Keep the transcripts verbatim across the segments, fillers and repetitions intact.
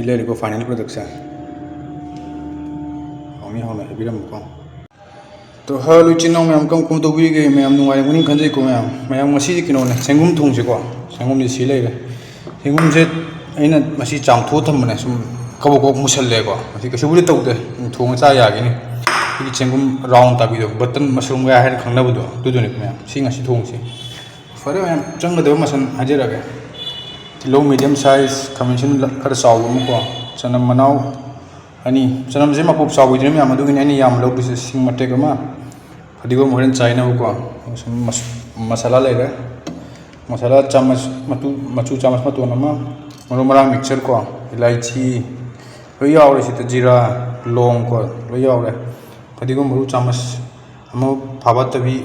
ꯁꯤ ꯂꯩꯔꯦꯀꯣ, final product ꯁꯦ꯫ ꯍꯥꯎꯅꯤ, ꯍꯥꯎꯅ ꯍꯥꯏꯕꯤꯔꯝꯃꯨꯀꯣ꯫ ꯑꯗꯣ hello ꯏꯆꯤꯟ ꯏꯅꯥꯎ ꯃꯌꯥꯝ, ꯀꯔꯝ ꯀꯔꯝ ꯇꯧꯕꯤꯔꯤꯒꯦ? ꯃꯌꯥꯝ ꯅꯨꯡꯉꯥꯏꯔꯝꯒꯅꯤ ꯈꯟꯖꯩꯀꯣ ꯃꯌꯥꯝ꯫ ꯃꯌꯥꯝ, ꯉꯁꯤꯗꯤ ꯀꯩꯅꯣꯅꯦ, ꯆꯦꯡꯒꯨꯝ ꯊꯣꯡꯁꯤꯀꯣ꯫ ꯆꯦꯡꯒꯨꯝꯁꯦ ꯁꯤ ꯂꯩꯔꯦ꯫ ꯆꯦꯡꯒꯨꯝꯁꯦ ꯑꯩꯅ ꯉꯁꯤ ꯆꯥꯝꯊꯣꯛꯑ ꯊꯝꯕꯅꯦ, ꯁꯨꯝ ꯀꯕꯣꯛ ꯀꯕꯣꯛ ꯃꯨꯁꯜꯂꯦꯀꯣ꯫ ꯉꯁꯤ ꯀꯩꯁꯨꯕꯨꯗꯤ ꯇꯧꯗꯦ, ꯊꯣꯡꯉ ꯆꯥ ꯌꯥꯒꯤꯅꯤ꯫ ꯑꯩꯒꯤ ꯆꯦꯡꯒꯨꯝ round ꯇꯥꯕꯤꯗꯣ, button mushroom ꯒ ꯍꯥꯏꯅ ꯈꯪꯅꯕꯗꯣ, ꯑꯗꯨꯗꯨꯅꯦ ꯃꯌꯥꯝ꯫ ꯁꯤ ꯉꯁꯤ ꯊꯣꯡꯁꯤ꯫ ꯐꯔꯦ ꯃꯌꯥꯝ, ꯆꯪꯒꯗꯕ ꯃꯆꯜ ꯍꯥꯏꯖꯔꯛꯑꯒꯦ꯫ ꯇꯤꯜꯍꯧ medium size, ꯈꯥꯃꯦꯟ ꯑꯁꯤꯟꯕ ꯈꯔ ꯆꯥꯎꯕ ꯑꯃꯀꯣ, ꯆꯅꯝ ꯃꯅꯥꯎ ꯑꯅꯤ꯫ ꯆꯅꯝꯁꯦ ꯃꯄꯣꯞ ꯆꯥꯎꯕꯤꯗꯨꯅꯦ ꯃꯌꯥꯝ, ꯑꯗꯨꯒꯤꯅꯤ ꯑꯩꯅ ꯌꯥꯝ ꯂꯧꯗꯣꯏꯁꯦ꯫ ꯁꯤꯡ ꯃꯇꯦꯛ ꯑꯃ, ꯐꯗꯤꯒꯣꯝ ꯍꯣꯔꯦꯟ ꯆꯥꯏꯅꯕꯀꯣ꯫ ꯁꯨꯝ ꯃꯁ-, ꯃꯁꯥꯂꯥ ꯂꯩꯔꯦ, ꯃꯁꯥꯂꯥ ꯆꯥꯃꯁ ꯃꯇꯨ-, ꯃꯆꯨ ꯆꯥꯃꯁ ꯃꯇꯣꯟ ꯑꯃ, ꯃꯔꯨ ꯃꯔꯥꯡ mixture ꯀꯣ, ꯏꯂꯥꯏꯆꯤ ꯂꯣꯏ ꯌꯥꯎꯔꯦ ꯁꯤꯗ, ꯖꯤꯔꯥ, ꯂꯣꯡ ꯀꯣ ꯂꯣꯏ ꯌꯥꯎꯔꯦ꯫ ꯐꯗꯤꯒꯣꯝ ꯃꯔꯨ ꯆꯥꯃꯁ ꯑꯃ ꯐꯥꯕꯠꯇꯕꯤ,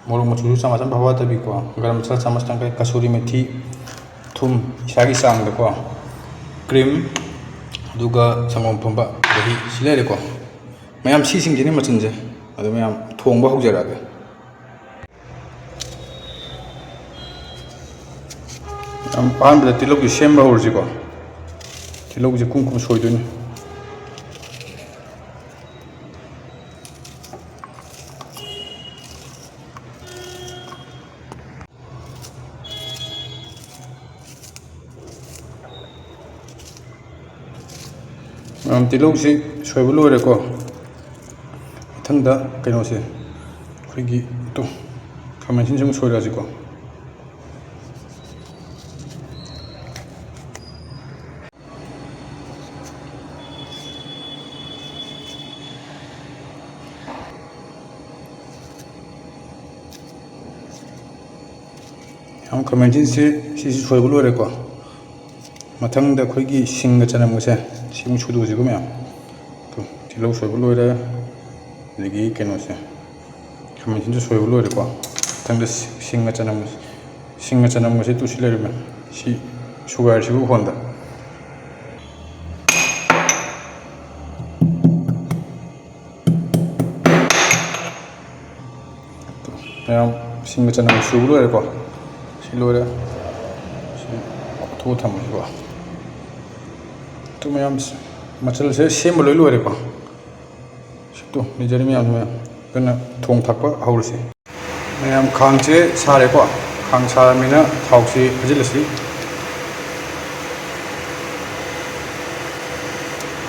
ꯃꯣꯔꯣꯛ ꯃꯆꯨꯁꯨ ꯆꯥꯃꯁ ꯑꯃ ꯐꯥꯕꯠꯇꯕꯤꯀꯣ, ꯒꯔꯝ ꯃꯁꯥꯂꯥ ꯆꯥꯃꯁ ꯇꯪꯈꯥꯏ, ꯀꯁꯨꯔꯤ ꯃꯦꯊꯤ, ꯊꯨꯝ ꯏꯁꯥꯒꯤ ꯆꯥꯡꯗꯀꯣ, cream, ꯑꯗꯨꯒ ꯁꯪꯒꯣꯝ ꯑꯐꯝꯕ, ꯗꯍꯤ, ꯁꯤ ꯂꯩꯔꯦꯀꯣ꯫ ꯃꯌꯥꯝ, ꯁꯤꯁꯤꯡꯁꯤꯅꯤ ꯃꯆꯜꯁꯦ꯫ ꯑꯗꯣ ꯃꯌꯥꯝ, ꯊꯣꯡꯕ ꯍꯧꯖꯔꯛꯑꯒꯦ꯫ ꯌꯥꯝ ꯑꯍꯥꯟꯕꯗ ꯇꯤꯜꯍꯧꯁꯦ ꯁꯦꯝꯕ ꯍꯧꯔꯁꯤꯀꯣ꯫ ꯇꯤꯜꯍꯧꯁꯦ ꯀꯨꯝ ꯀꯨꯝ ꯁꯣꯏꯗꯣꯏꯅꯤ꯫ ꯃꯌꯥꯝ, ꯇꯤꯜꯍꯧꯁꯤ ꯁꯣꯏꯕ ꯂꯣꯏꯔꯦꯀꯣ꯫ ꯃꯊꯪꯗ ꯀꯩꯅꯣꯁꯦ, ꯑꯩꯈꯣꯏꯒꯤ ꯇꯨ, ꯈꯥꯃꯦꯟ ꯑꯁꯤꯟꯕꯁꯤ ꯑꯃꯨꯛ ꯁꯣꯏꯔꯛꯑꯁꯤꯀꯣ꯫ ꯌꯥꯝ, ꯈꯥꯃꯦꯟ ꯑꯁꯤꯟꯕꯁꯦ ꯁꯤꯁꯨ ꯁꯣꯏꯕ ꯂꯣꯏꯔꯦꯀꯣ꯫ ꯃꯊꯪꯗ ꯑꯩꯈꯣꯏꯒꯤ ꯁꯤꯡꯒ ꯆꯅꯝꯒꯁꯦ ꯁꯤ ꯑꯃꯨꯛ ꯁꯨꯗꯣꯛꯑꯁꯤꯀꯣ ꯃꯌꯥꯝ꯫ ꯇꯨ, ꯇꯤꯜꯍꯧ ꯁꯣꯏꯕ ꯂꯣꯏꯔꯦ, ꯑꯗꯒꯤ ꯀꯩꯅꯣꯁꯦ, ꯈꯥꯃꯦꯟ ꯑꯁꯤꯟꯕꯁꯨ ꯁꯣꯏꯕ ꯂꯣꯏꯔꯦꯀꯣ꯫ ꯃꯊꯪꯗ ꯁꯤ-, ꯁꯤꯡꯒ ꯆꯅꯝ, ꯁꯤꯡꯒ ꯆꯅꯝꯒꯁꯦ ꯇꯨ ꯁꯤ ꯂꯩꯔꯝꯃꯦ꯫ ꯁꯤ ꯁꯨꯒꯥꯏꯔꯁꯤꯀꯣ ꯎꯈꯣꯟꯗ꯫ ꯃꯌꯥꯝ, ꯁꯤꯡꯒ ꯆꯅꯝ ꯁꯨꯕ ꯂꯣꯏꯔꯦꯀꯣ꯫ ꯁꯤ ꯂꯣꯏꯔꯦ꯫ ꯁꯤ ꯀꯣꯠꯊꯣꯛꯑ ꯊꯝꯃꯁꯤꯀꯣ꯫ ꯑꯗꯨ ꯃꯌꯥꯝ ꯃꯆꯜꯁꯦ ꯁꯦꯝꯕ ꯂꯣꯏ ꯂꯣꯏꯔꯦꯀꯣ꯫ ꯁꯤꯠꯇꯣ ꯂꯩꯖꯔꯤ ꯃꯌꯥꯝꯁꯦ ꯃꯌꯥꯝ꯫ ꯑꯗꯨꯅ ꯊꯣꯡ ꯊꯥꯛꯄ ꯍꯧꯔꯁꯤ꯫ ꯃꯌꯥꯝ ꯈꯥꯡꯁꯦ ꯁꯥꯔꯦꯀꯣ꯫ ꯈꯥꯡ ꯁꯥꯔꯕꯅꯤꯅ ꯊꯥꯎꯁꯤ ꯍꯩꯖꯤꯜꯂꯁꯤ꯫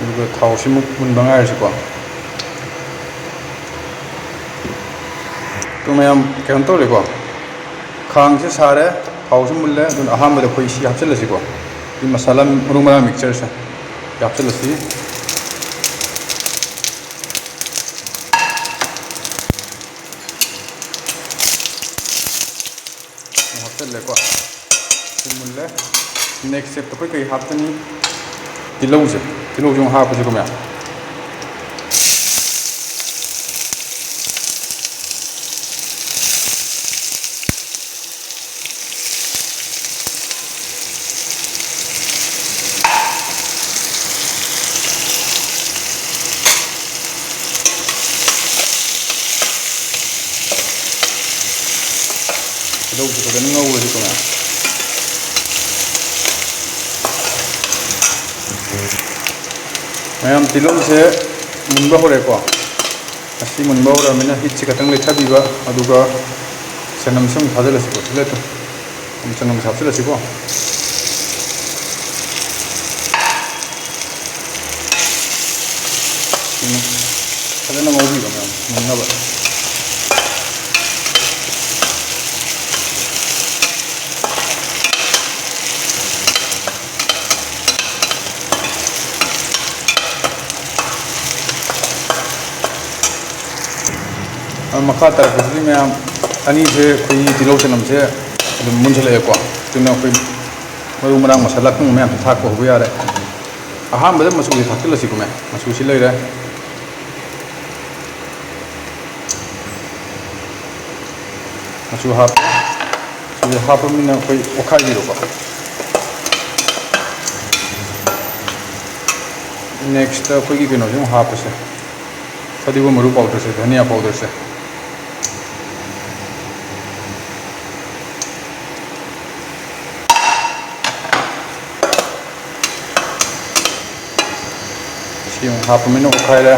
ꯑꯗꯨꯒ ꯊꯥꯎꯁꯤꯃꯨꯛ ꯃꯨꯟꯕ ꯉꯥꯏꯔꯁꯤꯀꯣ꯫ ꯑꯗꯨ ꯃꯌꯥꯝ ꯀꯩꯅꯣ ꯇꯧꯔꯦꯀꯣ꯫ ꯈꯥꯡꯁꯦ ꯁꯥꯔꯦ, ꯊꯥꯎꯁꯨ ꯃꯨꯜꯂꯦ꯫ ꯑꯗꯨꯅ ꯑꯍꯥꯟꯕꯗ ꯑꯩꯈꯣꯏ ꯁꯤ ꯍꯥꯞꯆꯤꯜꯂꯁꯤꯀꯣ꯫ ꯁꯤ ꯃꯁꯥꯂꯥ ꯃꯔꯨ ꯃꯔꯥꯡ ꯃꯤꯛꯆꯔꯁꯦ ꯍꯥꯞꯆꯤꯜꯂꯁꯤ꯫ ꯍꯥꯞꯆꯤꯜꯂꯦꯀꯣ꯫ ꯁꯤ ꯃꯨꯜꯂꯦ꯫ Next stepꯇ ꯑꯩꯈꯣꯏ ꯀꯩ ꯍꯥꯞꯀꯅꯤ? ꯇꯤꯜꯍꯧꯁꯦ꯫ ꯇꯤꯜꯍꯧꯁꯦ ꯑꯃꯨꯛ ꯍꯥꯞꯄꯁꯤꯀꯣ ꯃꯌꯥꯝ꯫ ꯇꯤꯜꯍꯧꯁꯦ ꯐꯖꯅ ꯉꯧꯔꯁꯤꯀꯣ ꯃꯌꯥꯝ꯫ ꯃꯌꯥꯝ, ꯇꯤꯜꯍꯧꯁꯦ ꯃꯨꯟꯕ ꯍꯧꯔꯦꯀꯣ꯫ ꯑꯁꯤ ꯃꯨꯟꯕ ꯍꯧꯔꯕꯅꯤꯅ ꯍꯤꯠꯁꯦ ꯈꯤꯇꯪ ꯂꯩꯊꯕꯤꯕ, ꯑꯗꯨꯒ ꯆꯅꯝꯁꯦ ꯑꯃꯨꯛ ꯊꯥꯖꯤꯜꯂꯁꯤꯀꯣ꯫ ꯁꯤ ꯂꯩꯇ꯭ꯔꯣ? ꯑꯃꯨꯛ ꯆꯅꯝꯁꯦ ꯍꯥꯞꯆꯤꯜꯂꯁꯤꯀꯣ꯫ ꯎꯝ, ꯐꯖꯅ ꯉꯧꯕꯤꯔꯣ ꯃꯌꯥꯝ, ꯃꯨꯟꯅꯕ꯫ ꯑꯗꯨ ꯃꯈꯥ ꯇꯥꯔꯛꯄꯁꯤꯗꯤ ꯃꯌꯥꯝ, ꯑꯅꯤꯁꯦ ꯑꯩꯈꯣꯏꯒꯤ ꯇꯤꯜꯍꯧ ꯆꯅꯝꯁꯦ ꯑꯗꯨꯝ ꯃꯨꯟꯁꯤꯜꯂꯛꯑꯦꯀꯣ꯫ ꯑꯗꯨꯅ ꯑꯩꯈꯣꯏ ꯃꯔꯨ ꯃꯔꯥꯡ ꯃꯁꯥꯂꯥ ꯑꯀꯪꯕ ꯃꯌꯥꯝꯁꯦ ꯊꯥꯛꯄ ꯍꯧꯕ ꯌꯥꯔꯦ꯫ ꯑꯍꯥꯟꯕꯗ ꯃꯆꯨꯁꯦ ꯊꯥꯛꯆꯤꯜꯂꯁꯤꯀꯣ ꯃꯌꯥꯝ꯫ ꯃꯆꯨꯁꯤ ꯂꯩꯔꯦ꯫ ꯃꯆꯨ ꯍꯥꯞꯄꯦ꯫ ꯃꯆꯨꯁꯦ ꯍꯥꯞꯄ ꯃꯤꯅ ꯑꯩꯈꯣꯏ ꯑꯣꯠꯈꯥꯏꯕꯤꯔꯣꯀꯣ꯫ Nextꯇ ꯑꯩꯈꯣꯏꯒꯤ ꯀꯩꯅꯣꯁꯦ ꯑꯃꯨꯛ ꯍꯥꯞꯄꯁꯦ, ꯐꯗꯤꯒꯣꯝ ꯃꯔꯨ powderꯁꯦ, ꯙꯅꯤꯌꯥ powderꯁꯦ꯫ ꯁꯤ ꯑꯃꯨꯛ ꯍꯥꯞꯄꯃꯤꯅ ꯑꯣꯠꯈꯥꯏꯔꯦ꯫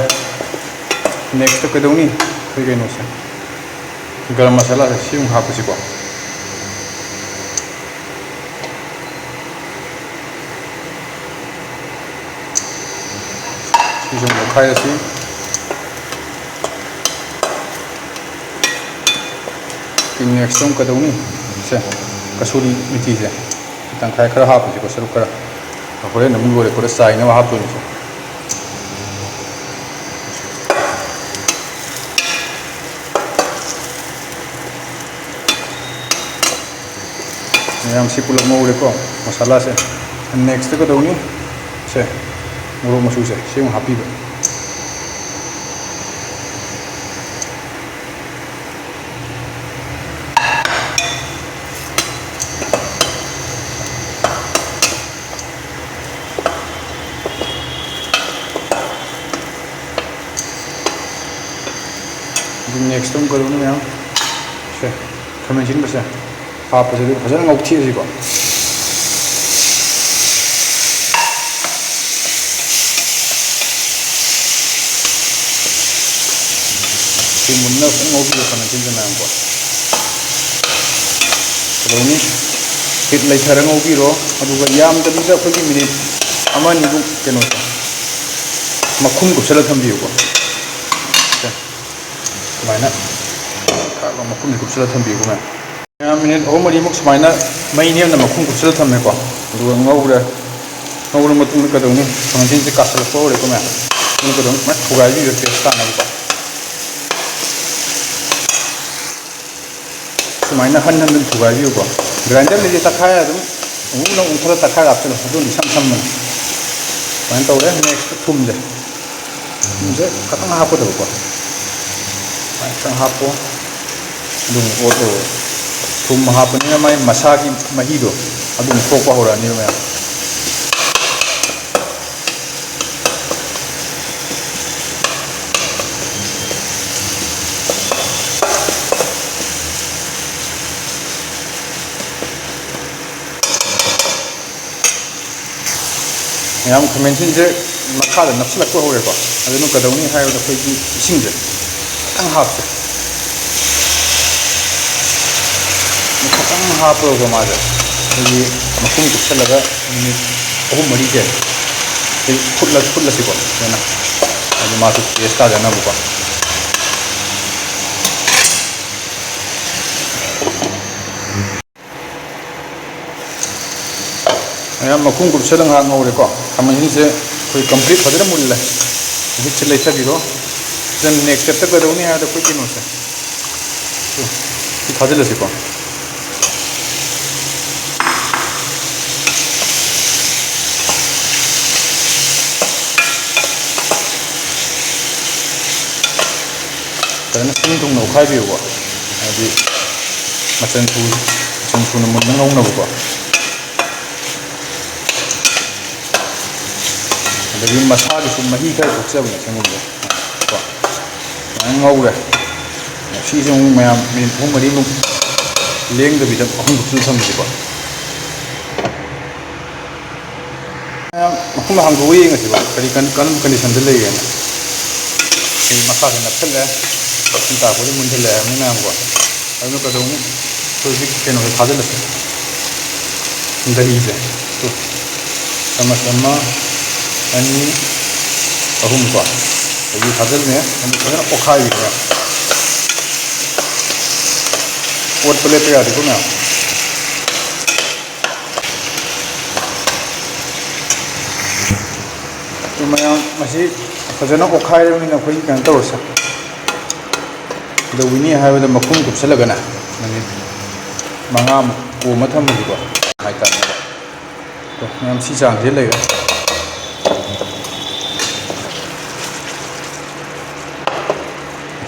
Next ꯀꯩꯗꯧꯅꯤ? ꯑꯩꯈꯣꯏ ꯀꯩꯅꯣꯁꯦ, ꯒꯔꯝ ꯃꯁꯥꯂꯥꯁꯦ ꯁꯤ ꯑꯃꯨꯛ ꯍꯥꯞꯄꯁꯤꯀꯣ꯫ ꯁꯤꯁꯨ ꯑꯃꯨꯛ ꯑꯣꯠꯈꯥꯏꯔꯁꯤ꯫ Next ꯑꯃꯨꯛ ꯀꯩꯗꯧꯅꯤ? ꯁꯦ, ꯀꯁꯨꯔꯤ ꯃꯤꯊꯤꯁꯦ ꯇꯪꯈꯥꯏ ꯈꯔ ꯍꯥꯞꯄꯁꯤꯀꯣ, ꯁꯔꯨꯛ ꯈꯔ꯫ ꯍꯣꯔꯦꯟ ꯑꯃꯨꯛ ꯂꯣꯏꯔꯛꯄꯗ ꯆꯥꯏꯅꯕ ꯍꯥꯞꯇꯣꯏꯅꯤꯁꯦ꯫ ꯃꯌꯥꯝ ꯁꯤ ꯄꯨꯂꯞ ꯉꯧꯔꯦꯀꯣ, ꯃꯁꯥꯂꯥꯁꯦ꯫ Next ꯀꯩꯗꯧꯅꯤ? ꯁꯦ, ꯃꯣꯔꯣꯛ ꯃꯆꯨꯁꯦ ꯁꯤ ꯑꯃꯨꯛ ꯍꯥꯞꯄꯤꯕ꯫ ꯑꯗꯨ next ꯑꯃꯨꯛ ꯀꯩꯗꯧꯅꯤ ꯃꯌꯥꯝ? ꯁꯦ, ꯈꯥꯃꯦꯟ ꯑꯁꯤꯟꯕꯁꯦ ꯍꯥꯞꯄꯁꯦ, ꯑꯗꯨ ꯐꯖꯅ ꯉꯧꯊꯣꯛꯑꯁꯤꯀꯣ꯫ ꯁꯤ ꯃꯨꯟꯅ ꯐꯖꯅ ꯉꯧꯕꯤꯔꯣ ꯈꯥꯃꯦꯟ ꯑꯁꯤꯟꯕꯁꯦ ꯃꯌꯥꯝꯀꯣ꯫ ꯀꯩꯗꯧꯅꯤ? Heat ꯂꯩꯊꯔ ꯉꯧꯕꯤꯔꯣ꯫ ꯑꯗꯨꯒ ꯌꯥꯝꯗꯕꯤꯗ ꯑꯩꯈꯣꯏꯒꯤ minute ꯑꯃ ꯑꯅꯤꯕꯨ ꯀꯩꯅꯣꯁꯦ ꯃꯈꯨꯝ ꯀꯨꯞꯁꯜꯂ ꯊꯝꯕꯤꯌꯨꯀꯣ꯫ ꯁꯦ, ꯁꯨꯃꯥꯏꯅ ꯈꯔ ꯃꯈꯨꯝꯁꯦ ꯀꯨꯞꯁꯜꯂ ꯊꯝꯕꯤꯌꯨꯀꯣ ꯃꯌꯥꯝ꯫ ꯃꯌꯥꯝ, minute ꯑꯍꯨꯝ ꯃꯔꯤꯃꯨꯛ ꯁꯨꯃꯥꯏꯅ ꯃꯩ ꯅꯦꯝꯅ ꯃꯈꯨꯝ ꯀꯨꯞꯁꯜꯂ ꯊꯝꯃꯦꯀꯣ꯫ ꯑꯗꯨꯒ ꯉꯧꯔꯦ꯫ ꯉꯧꯔ ꯃꯇꯨꯡꯗ ꯀꯩꯗꯧꯅꯤ? ꯊꯥꯡꯖꯤꯡꯁꯦ ꯀꯥꯁꯜꯂꯛꯄ ꯍꯧꯔꯦꯀꯣ ꯃꯌꯥꯝ꯫ ꯑꯗꯨꯅ ꯀꯩꯗꯧꯅꯤ? ꯁꯨꯃꯥꯏꯅ ꯊꯨꯒꯥꯏꯕꯤꯕ taste ꯇꯥꯅꯕꯀꯣ꯫ ꯁꯨꯃꯥꯏꯅ ꯍꯟ ꯍꯟꯗꯅ ꯊꯨꯒꯥꯏꯕꯤꯌꯨꯀꯣ꯫ Grinderꯗꯗꯤ ꯇꯛꯈꯥꯏꯔ ꯑꯗꯨꯝ ꯑꯃꯨꯛ ꯅꯧꯅ ꯎꯪꯊꯣꯛꯂꯒ ꯇꯛꯈꯥꯏꯔ ꯍꯥꯞꯆꯤꯜꯂꯣ, ꯑꯗꯨꯅ ꯏꯁꯝ ꯁꯝꯕꯅꯤ꯫ ꯁꯨꯃꯥꯏꯅ ꯇꯧꯔꯦ꯫ Next ꯊꯨꯝꯁꯦ, ꯊꯨꯝꯁꯦ ꯈꯇꯪ ꯍꯥꯞꯀꯗꯕꯀꯣ꯫ ꯁꯨꯃꯥꯏꯅ ꯈꯤꯇꯪ ꯍꯥꯞꯄꯣ꯫ ꯑꯗꯨꯝ ꯑꯣꯠꯂꯣ꯫ ꯊꯨꯝ ꯍꯥꯞꯄꯅꯤꯅ ꯃꯥꯏ ꯃꯁꯥꯒꯤ ꯃꯍꯤꯗꯣ ꯑꯗꯨꯝ ꯊꯣꯛꯄ ꯍꯧꯔꯛꯑꯅꯦꯕ ꯃꯌꯥꯝ꯫ ꯃꯌꯥꯝ, ꯈꯥꯃꯦꯟ ꯑꯁꯤꯟꯁꯦ ꯃꯈꯥꯗ ꯅꯞꯁꯤꯜꯂꯛꯄ ꯍꯧꯔꯦꯀꯣ꯫ ꯑꯗꯨꯅ ꯀꯩꯗꯧꯅꯤ ꯍꯥꯏꯕꯗ ꯑꯩꯈꯣꯏꯒꯤ ꯏꯁꯤꯡꯁꯦ ꯈꯤꯇꯪ ꯍꯥꯞꯁꯦ꯫ ꯈꯤꯇꯪ ꯍꯥꯞꯄꯒ ꯃꯥꯁꯦ ꯑꯩꯈꯣꯏꯒꯤ ꯃꯈꯨꯝ ꯀꯨꯞꯁꯜꯂꯒ ꯃꯤꯅꯤꯠ ꯑꯍꯨꯝ ꯃꯔꯤꯁꯦ ꯑꯩꯈꯣꯏ ꯐꯨꯠꯂ-, ꯐꯨꯠꯂꯁꯤꯀꯣ ꯐꯖꯅ꯫ ꯍꯥꯏꯗꯤ ꯃꯥꯁꯨ ꯇꯦꯁ ꯇꯥꯖꯅꯕꯀꯣ꯫ ꯃꯌꯥꯝ, ꯃꯈꯨꯝ ꯀꯨꯞꯁꯜꯂ ꯉꯥꯏꯍꯥꯛ ꯉꯧꯔꯦꯀꯣ꯫ ꯈꯥꯃꯦꯟꯁꯤꯟꯁꯦ ꯑꯩꯈꯣꯏ ꯀꯝꯄ꯭ꯂꯤꯠ ꯐꯖꯅ ꯃꯨꯜꯂꯦ꯫ ꯃꯍꯤꯛꯁꯦ ꯂꯩꯊꯕꯤꯔꯣ꯫ ꯁꯤꯗ ꯅꯦꯛꯁ ꯁ꯭ꯇꯦꯞꯇ ꯀꯩꯗꯧꯅꯤ ꯍꯥꯏꯕꯗ ꯑꯩꯈꯣꯏ ꯀꯩꯅꯣꯁꯦ ꯁꯤ ꯊꯥꯖꯤꯜꯂꯁꯤꯀꯣ꯫ ꯐꯖꯅ ꯁꯤꯟ ꯊꯨꯡꯅ ꯑꯣꯠꯈꯥꯏꯕꯤꯌꯨꯀꯣ꯫ ꯍꯥꯏꯗꯤ ꯃꯆꯜ ꯁꯨ-, ꯃꯆꯜ ꯁꯨꯅ ꯃꯨꯟꯅ ꯉꯧꯅꯕꯀꯣ꯫ ꯑꯗꯒꯤ ꯃꯁꯥꯒꯤꯁꯨ ꯃꯍꯤ ꯈꯔ ꯊꯣꯛꯆꯕꯅꯦ ꯁꯪꯒꯣꯝꯁꯦ꯫ ꯀꯣ꯫ ꯁꯨꯃꯥꯏꯅ ꯉꯧꯔꯦ꯫ ꯁꯤꯁꯦ ꯑꯃꯨꯛ ꯃꯌꯥꯝ ꯃꯤꯅꯤꯠ ꯑꯍꯨꯝ ꯃꯔꯤꯃꯨꯛ ꯂꯦꯡꯗꯕꯤꯗ ꯃꯈꯨꯝ ꯀꯨꯞꯁꯤꯜꯂ ꯊꯝꯃꯁꯤꯀꯣ꯫ ꯃꯌꯥꯝ ꯃꯈꯨꯝ ꯍꯥꯡꯗꯣꯛꯑ ꯌꯦꯡꯉꯁꯤꯕ, ꯀꯔꯤ ꯀꯟ-, ꯀꯔꯝꯕ ꯀꯟꯗꯤꯁꯟꯗ ꯂꯩꯒꯦꯅ꯫ ꯁꯤ ꯃꯈꯥꯁꯦ ꯅꯞꯁꯤꯜꯂꯦ, ꯏꯁꯤꯡ ꯇꯥꯔꯛꯄꯗ ꯃꯨꯟꯁꯤꯜꯂꯛꯑꯦ ꯍꯥꯏꯕꯅꯤ ꯃꯌꯥꯝꯀꯣ꯫ ꯑꯗꯨꯅ ꯀꯩꯗꯧꯅꯤ? ꯑꯩꯈꯣꯏ ꯍꯧꯖꯤꯛ ꯀꯩꯅꯣꯁꯦ ꯊꯥꯖꯤꯜꯂꯁꯦ, ꯗꯍꯤꯁꯦ꯫ ꯇꯨ, ꯆꯥꯃꯁ ꯑꯃ, ꯑꯅꯤ, ꯑꯍꯨꯝ ꯀꯣ꯫ ꯗꯍꯤ ꯊꯥꯖꯤꯜꯂꯦ, ꯑꯗꯨ ꯐꯖꯅ ꯑꯣꯠꯈꯥꯏꯕꯤꯔꯦ꯫ ꯑꯣꯠꯄ ꯂꯦꯞꯄ ꯌꯥꯗꯦꯀꯣ ꯃꯌꯥꯝ꯫ ꯑꯗꯨ ꯃꯌꯥꯝ ꯃꯁꯤ ꯐꯖꯅ ꯑꯣꯠꯈꯥꯏꯔꯕꯅꯤꯅ ꯑꯩꯈꯣꯏꯒꯤ ꯀꯩꯅꯣ ꯇꯧꯔꯁꯦ꯫ ꯀꯩꯗꯧꯒꯅꯤ ꯍꯥꯏꯕꯗ ꯃꯈꯨꯝ ꯀꯨꯞꯁꯜꯂꯒꯅꯦ ꯃꯤꯅꯤꯠ ꯃꯉꯥꯃꯨꯛ ꯀꯣꯝꯃ ꯊꯝꯃꯁꯤꯀꯣ꯫ ꯍꯥꯏꯇꯥꯔꯦ꯫ ꯃꯌꯥꯝ ꯁꯤ ꯆꯥꯡꯁꯦ ꯂꯩꯔꯦ꯫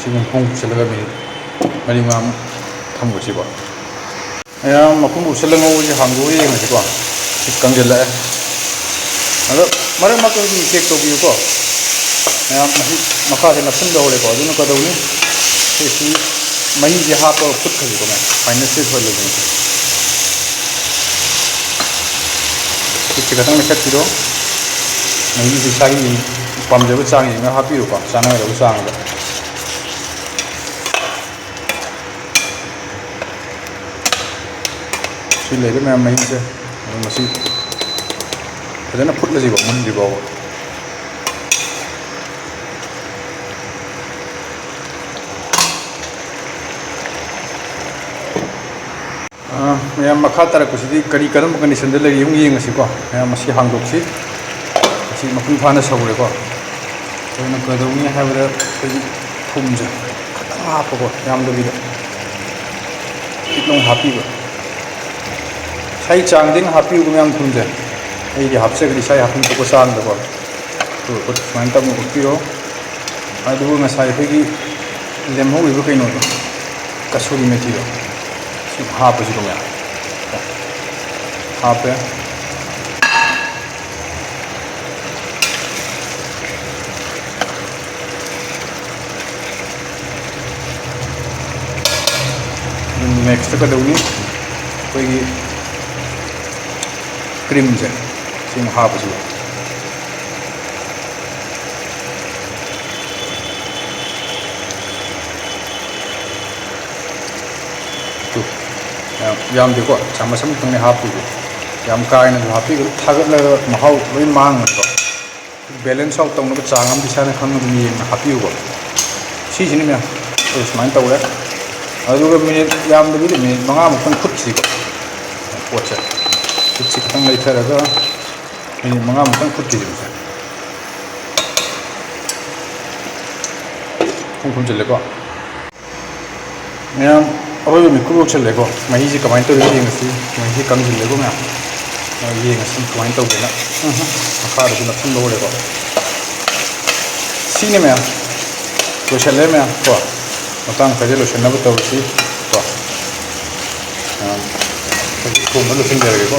ꯁꯤꯒꯨꯝ ꯈꯣꯡ ꯆꯠꯂꯒ ꯃꯤꯅꯤꯠ ꯃꯔꯤ ꯃꯉꯥꯃꯨꯛ ꯊꯝꯈ꯭ꯔꯁꯤꯀꯣ꯫ ꯃꯌꯥꯝ ꯃꯈꯨꯝ ꯎꯞꯁꯜꯂ ꯉꯧꯕꯁꯦ ꯍꯥꯡꯗꯣꯛꯑ ꯌꯦꯡꯉꯁꯤꯀꯣ꯫ ꯁꯤ ꯀꯪꯁꯤꯜꯂꯛꯑꯦ꯫ ꯑꯗꯣ ꯃꯔꯛ ꯃꯔꯛꯇ ꯑꯗꯨꯝ ꯆꯦꯛ ꯇꯧꯕꯤꯌꯨꯀꯣ꯫ ꯃꯌꯥꯝ ꯃꯍꯤ ꯃꯈꯥꯁꯦ ꯅꯞꯁꯤꯟꯕ ꯍꯧꯔꯦꯀꯣ꯫ ꯑꯗꯨꯅ ꯀꯩꯗꯧꯅꯤ? ꯑꯩꯈꯣꯏ ꯁꯤ ꯃꯍꯤꯁꯦ ꯍꯥꯞꯄꯒ ꯐꯨꯠꯈ꯭ꯔꯁꯤꯀꯣ ꯃꯌꯥꯝ꯫ ꯐꯥꯏꯅꯦꯜ ꯁ꯭ꯇꯦꯖ ꯑꯣꯏꯍꯜꯂꯁꯤ ꯉꯁꯤ꯫ ꯈꯨꯠꯁꯦ ꯈꯤꯇꯪ ꯃꯦꯠꯈꯠꯄꯤꯔꯣ꯫ ꯃꯍꯤꯁꯦ ꯏꯁꯥꯒꯤ ꯄꯥꯝꯖꯕ ꯆꯥꯡ ꯌꯦꯡꯉꯒ ꯍꯥꯞꯄꯤꯌꯨꯀꯣ, ꯆꯥꯅꯒꯗꯕ ꯆꯥꯡꯗ꯫ ꯁꯤ ꯂꯩꯔꯦ ꯃꯌꯥꯝ ꯃꯍꯤꯁꯦ꯫ ꯑꯗꯨ ꯃꯁꯤ ꯐꯖꯅ ꯐꯨꯠꯂꯁꯤꯀꯣ, ꯃꯨꯟꯗ꯭ꯔꯤ ꯐꯥꯎꯕ꯫ ꯑꯥ, ꯃꯌꯥꯝ, ꯃꯈꯥ ꯇꯥꯔꯛꯄꯁꯤꯗꯤ ꯀꯔꯤ, ꯀꯔꯝꯕ condition ꯗ ꯂꯩꯔꯤ ꯑꯃꯨꯛ ꯌꯦꯡꯉꯁꯤꯀꯣ꯫ ꯃꯌꯥꯝ, ꯃꯁꯤ ꯍꯥꯡꯗꯣꯛꯁꯤ꯫ ꯃꯁꯤ ꯃꯄꯨꯡ ꯐꯥꯅ ꯁꯧꯔꯦꯀꯣ꯫ ꯑꯩꯈꯣꯏꯅ ꯀꯩꯗꯧꯅꯤ ꯍꯥꯏꯕꯗ, ꯑꯩꯈꯣꯏꯒꯤ ꯊꯨꯝꯁꯦ ꯈꯤꯇꯪ ꯍꯥꯞꯄꯀꯣ, ꯌꯥꯝꯗꯕꯤꯗ ꯈꯤꯇꯪ ꯍꯥꯞꯄꯤꯕ꯫ ꯏꯁꯥꯒꯤ ꯆꯥꯡꯗ ꯑꯩꯅ ꯍꯥꯞꯄꯤꯕ ꯃꯌꯥꯝ ꯊꯨꯝꯁꯦ꯫ ꯑꯩꯗꯤ ꯍꯥꯞꯆꯒꯗꯤ ꯏꯁꯥꯒꯤ ꯍꯥꯞꯐꯝ ꯊꯣꯛꯄ ꯆꯥꯡꯗꯀꯣ꯫ ꯑꯗꯨꯒ ꯁꯨꯃꯥꯏꯅ ꯇꯞꯅ ꯑꯣꯠꯄꯤꯔꯣ꯫ ꯑꯗꯨꯒ ꯉꯁꯥꯏ ꯑꯩꯈꯣꯏꯒꯤ ꯂꯦꯝꯍꯧꯔꯤꯕ ꯀꯩꯅꯣꯗꯣ, ꯀꯁꯨꯔꯤ ꯃꯦꯊꯤꯗꯣ, ꯁꯤ ꯍꯥꯞꯄꯁꯤꯀꯣ ꯃꯌꯥꯝ꯫ ꯍꯥꯞꯄꯦ꯫ Next ꯀꯩꯗꯧꯅꯤ? ꯑꯩꯈꯣꯏꯒꯤ cream ꯁꯦ ꯁꯤ ꯑꯃꯨꯛ ꯍꯥꯞꯄꯁꯤꯀꯣ꯫ ꯇꯨ, ꯌꯥꯝ, ꯌꯥꯝꯗꯦꯀꯣ, ꯆꯥꯃꯁ ꯑꯃꯈꯛꯇꯪꯅꯦ ꯍꯥꯞꯄꯤꯁꯦ꯫ ꯌꯥꯝ ꯀꯥ ꯍꯦꯟꯅꯁꯨ ꯍꯥꯞꯄꯤꯒꯅꯨ, ꯊꯥꯒꯠꯂꯒ ꯃꯍꯥꯎ ꯂꯣꯏ ꯃꯥꯡꯕꯅꯤꯀꯣ꯫ Balance out ꯇꯧꯅꯕ ꯆꯥꯡ ꯑꯃꯗꯤ ꯏꯁꯥꯅ ꯈꯪꯅ ꯑꯗꯨꯝ ꯌꯦꯡꯅ ꯍꯥꯞꯄꯤꯌꯨꯀꯣ꯫ ꯁꯤꯁꯤꯅ ꯃꯌꯥꯝ ꯑꯩꯈꯣꯏ ꯁꯨꯃꯥꯏꯅ ꯇꯧꯔꯦ꯫ ꯑꯗꯨꯒ minute ꯌꯥꯝꯗꯕꯤꯗ minute ꯃꯉꯥꯃꯨꯛꯇꯪ ꯐꯨꯠꯁꯤꯀꯣ꯫ ꯄꯣꯠꯁꯦ, ꯈꯨꯠꯁꯤ ꯈꯤꯇꯪ ꯂꯩꯊꯔꯒ minute ꯃꯉꯥꯃꯨꯛꯇꯪ ꯐꯨꯠꯈꯤꯁꯦ꯫ ꯃꯁꯦ ꯄꯨꯡ ꯈꯨꯝꯖꯤꯜꯂꯦꯀꯣ꯫ ꯃꯌꯥꯝ, ꯑꯔꯣꯏꯕ ꯃꯤꯀꯨꯞ ꯌꯧꯁꯜꯂꯦꯀꯣ꯫ ꯃꯍꯤꯁꯦ ꯀꯃꯥꯏꯅ ꯇꯧꯔꯤꯅꯣ ꯌꯦꯡꯉꯁꯤ꯫ ꯃꯍꯤꯁꯦ ꯀꯪꯁꯤꯜꯂꯦꯀꯣ ꯃꯌꯥꯝ꯫ ꯑ, ꯌꯦꯡꯉꯁꯤ ꯀꯃꯥꯏꯅ ꯇꯧꯒꯦꯅ꯫ ꯎꯝ, ꯃꯈꯥꯗꯁꯨ ꯅꯞꯁꯤꯟꯕ ꯍꯧꯔꯦꯀꯣ꯫ ꯁꯤꯅꯤ ꯃꯌꯥꯝ꯫ ꯂꯣꯏꯁꯜꯂꯦ ꯃꯌꯥꯝ ꯀꯣ꯫ ꯃꯇꯥꯡ ꯈꯔꯗꯤ ꯂꯣꯏꯁꯟꯅꯕ ꯇꯧꯔꯁꯤ ꯀꯣ꯫ ꯃꯌꯥꯝ, ꯍꯧꯖꯤꯛ ꯊꯣꯡꯕ ꯂꯣꯏꯁꯤꯟꯖꯔꯒꯦꯀꯣ꯫